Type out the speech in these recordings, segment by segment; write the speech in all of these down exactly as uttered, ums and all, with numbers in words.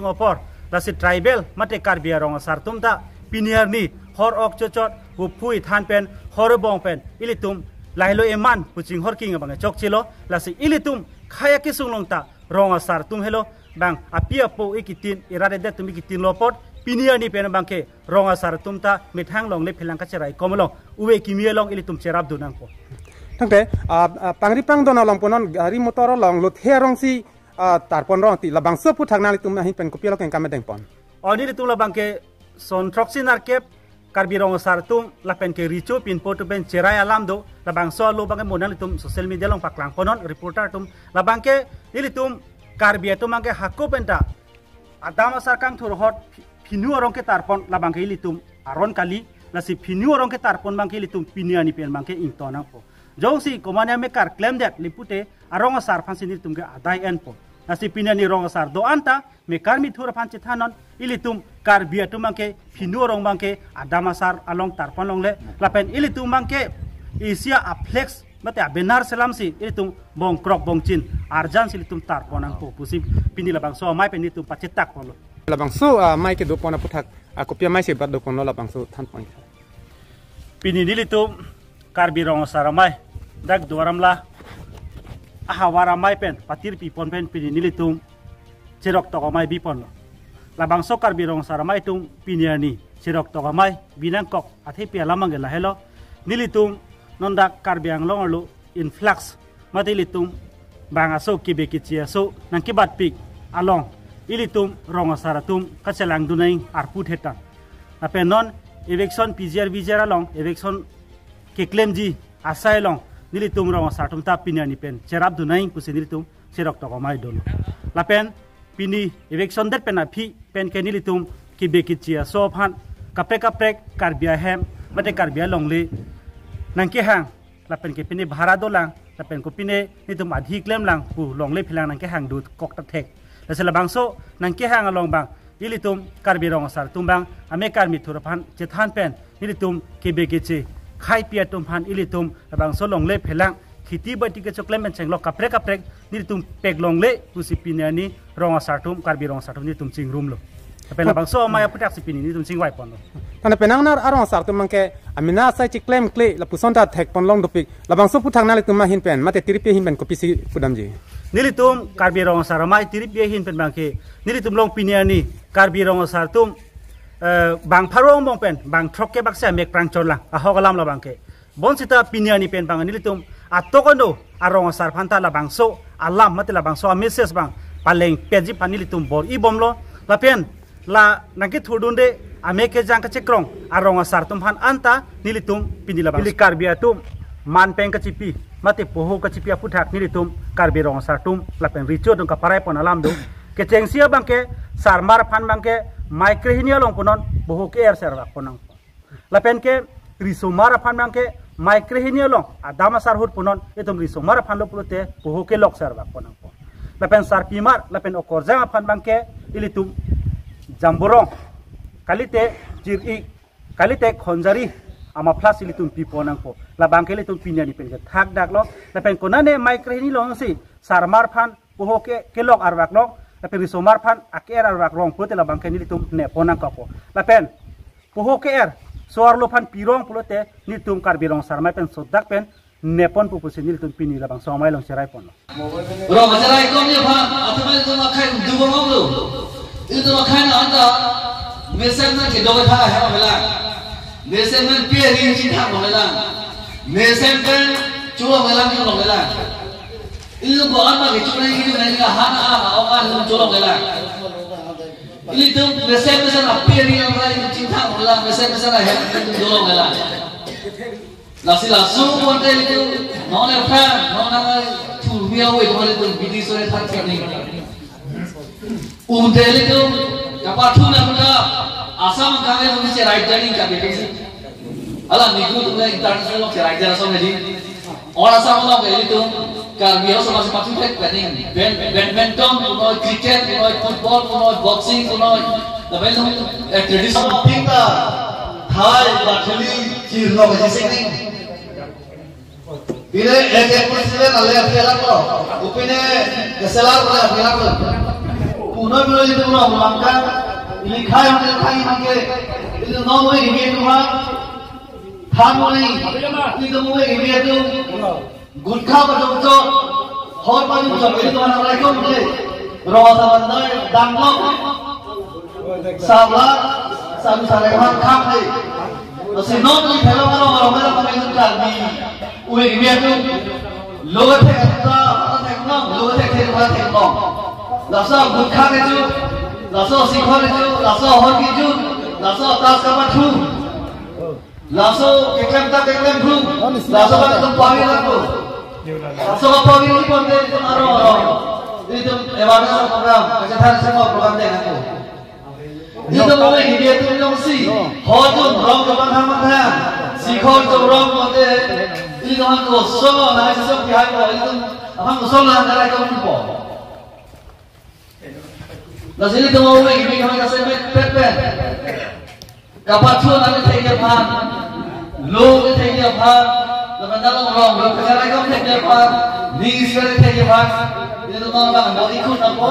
Apor, lasi tribal mate Karbi arong asar atum ta pini arni hor ok chochot, pu phu ithan pen, hor bong pen, ilitum lahelo eman pu chinghor king abang chokchelo, lasi ilitum khei akesung along ta rong asar atum helo, bang api apo ikitin, irat idet atum ikitin lo apot, pini arni pen abangke rong asar atum ta methang longle phelang kacherai kom along, uve kimi along ilitum cherapdun nangpo. Tangte, ah, ah, pangri pangdon along punon, gari motor along lothe arongsi, ah, tarpon rong ti, labangso aphuthak nanglitum ahin pen kopi alo kengkam dengpon? O, nelitum labangke son throksi nerkep Karbi rong asar atum lapen ke recho pinpo atum pen cherai alam do, labangso alo abangke mo nanglitum social media along paklangponnon reporter atum, labangke nelitum Karbi atum abangke hako penta adam asar kangthur ahut phi-, phinu arong ketarpon labangke ilitum aron kali, lasi phinu arong ketarpon abangke ilitum pini arni pen abangke ington nangpo. Jongsi komane amekar klemdet le pute arong asar aphansi nelitum ke adai enpo. Lasi pini arni rong asar do-an ta mekar mithur aphan chethannon, ilitum Karbi atum abangke phinu arong abangke adam asar along tarpon longle, lapen ilitum abangke isi a-flex mate a-banner selamsi ilitum bongkrok bongchin arjansi ilitum tarpon nangpo pusi pini labangso amei pen nelitum pachetakponlo. Labangso, ah, amei kedopon aphuthak, ah, kopi amei si bat doponlo labangso thanpon. Pini nelitum Karbi rong asar amei dak Duar Amla ahavar amei pen patirpipon pen pini nelitum cheroktok amei biponlo. Labangso Karbi rong asar amei atum pini arni cheroktok amei binangkok athepi alam abangke lahelo. Nelitum non dak Karbi Anglong arlo influx mate ilitum bang aso kebe keche aso nangkebatpik along ilitum rong asar atum kachelangdun nang arpu thetan. Lapen non eviction P G R V G R along eviction keklemji asai along nelitum rong asar atum ta pini arni pen cherapdun nang pusi nelitum cheroktok amei dolo. Lapen pini eviction det pen aphi pen ke nelitum kebe keche aso aphan kaprek kaprek Karbi ahem mate Karbi alongle nangkehang lapen ke pine bhara dolang lapen kopine nelitum adhi klemlang pu longle phelang nangkehang dut kok ta thek. Lasi labangso nangkehang along abang ilitum Karbi rong asar atum abang amekar mithur aphan chethan pen nelitum kebe keche kheipi atum aphan ilitum labangso longle phelang khiti bati kechoklem pen chenglok kaprek kaprek nelitum pek longle pusi pini arni rong asar atum, Karbi rong asar atum nelitum chingrumlo. Lapen labangso amei aphuthaksi pini nelitum chingvaiponlo. Tangte penang nar arong asar atum abangke amena asai chiklemkle lapuson ta thekpon long dopik. Labangso aphuthak nanglitum ahin pen mate tiripi ahin pen kopisi pudamji? Nelitum Karbi rong asar amei tiripi ahin pen abangke nelitum along pini arni Karbi rong asar atum, eh, bang pharo angbong pen bang throk ke bakse amek prang chorlang ahok alam labangke. Bonsita pini arni pen abang nelitum atok ano arong asar aphan ta labangso alam mate labangso a-message abang palengpetji aphan nelitum bor-ibomlo. Lapen la nangkethurdunde amek kejang kachekrong arong asar atum aphan anta nelitum pini labang pili Karbi atum man pen kachipi mate poho kachipi aphuthak nelitum Karbi rong asar atum lapen recho atum kaparaipon alam do. Kechengsi abangke sarmar aphan abangke mei krehini along punon poho ke-er servakpon nang. Lapen ke risomar aphan abangke mei krehini along adam asar ahut punon, itum risomar aphan lo pulote poho kelok servakpon nangpo. Lapen sarpimar lapen okorjang aphan abangke ilitum jamborong, kalite jir-i, kalite khonjari, a-muffler si ilitum pipon nangpo. Labangke ilitum pini arni pen kethakdaklo. Lapen konane mei krehini alongsi sarmar aphan poho ke kelok arvak long, lapen risomar aphan ake-er arvak long pulote labangke nelitum nepon nangkokpo. Lapen poho ke-er so-arlo aphan pirong pulote nelitum Karbi rong asar amei pen sodak pen neponpo pusi nelitum pini labangso amei along cheraiponlo. Rong acherai komji aphan athema itum akhei dubomoklo. Itum akhei na anta mesen pen kedok tha hem avelang. Mesen pen pe ri chithang avelang. Mesen pen chu avelang chu avelang. Ilitum ko-an ma kecho nangji, nangji ahan a, a, ong an ilitum cholong kelang. Ilitum mesen mesen ape ri ang rai ilitum chingthang kelang, mesen mesen ahem ilitum cholong kelang. Lasi laso bonta ilitum non ephan, non nangai thurmi awe kemari ilitum bidi sore than sani. Unte ilitum kapathu na puta Assam kami ilitum cherai jani kabe kesi. Ala niku tum international cherai jana song jadi. Or Assam along ilitum Karbi Anglong sama seperti planning. Bad-, badminton punoi, cricket punoi, football punoi, boxing punoi. Tapi ilitum, eh, traditional. Pinta, Thai, Bathili, Chirno, Bajising ni. Pine A K forty-seven ale aphelak lo. Upine S L R ale aphelak lo. Unoi unoi itum rong langkang, ili khai hong khai hong ke, itum non ove kimi atum ha, than ove, itum ove kimi atum, gutkha pajong chot, hor pajong chot, itum anak raikom ke, rong asa bandai, danglok, sabla, salu sareng hang khang ke. Lasi non ili thelo mano mano mano kami itum Karbi ove kimi atum. Lo thek ta thek nong, lo thek thek ta thek nong. Laso gutkha kecho, laso sikhor kecho, laso hor kecho, laso tas kapathu, laso keklem ta keklem thu, laso kan itum pavir ako. Laso kapavir ni ponte itum arong arong, itum awareness program, kachethan semua program deng ako. Itum ove kimi atum jongsi, hor jong rong jong bang ham bang ham, sikhor jong rong mate, itum hang koson, na itum pihai ko, itum hang koson na nang raikom po. Lasi itum ove kimi kami kase pet pet pet. Kapathu nang thekji aphan, lo thekji aphan, lapen dal rong, lo kacharaikom thekji aphan, ning isi thekji aphan, itum non bang bo ikut nangpo,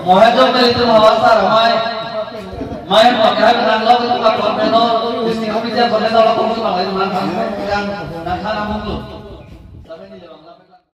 mohen jong itum havar sar amei, amei mo khan nang lo itum kapon peno, district committee apon peno lo kong bang itum nang khan, nang khan amung lo.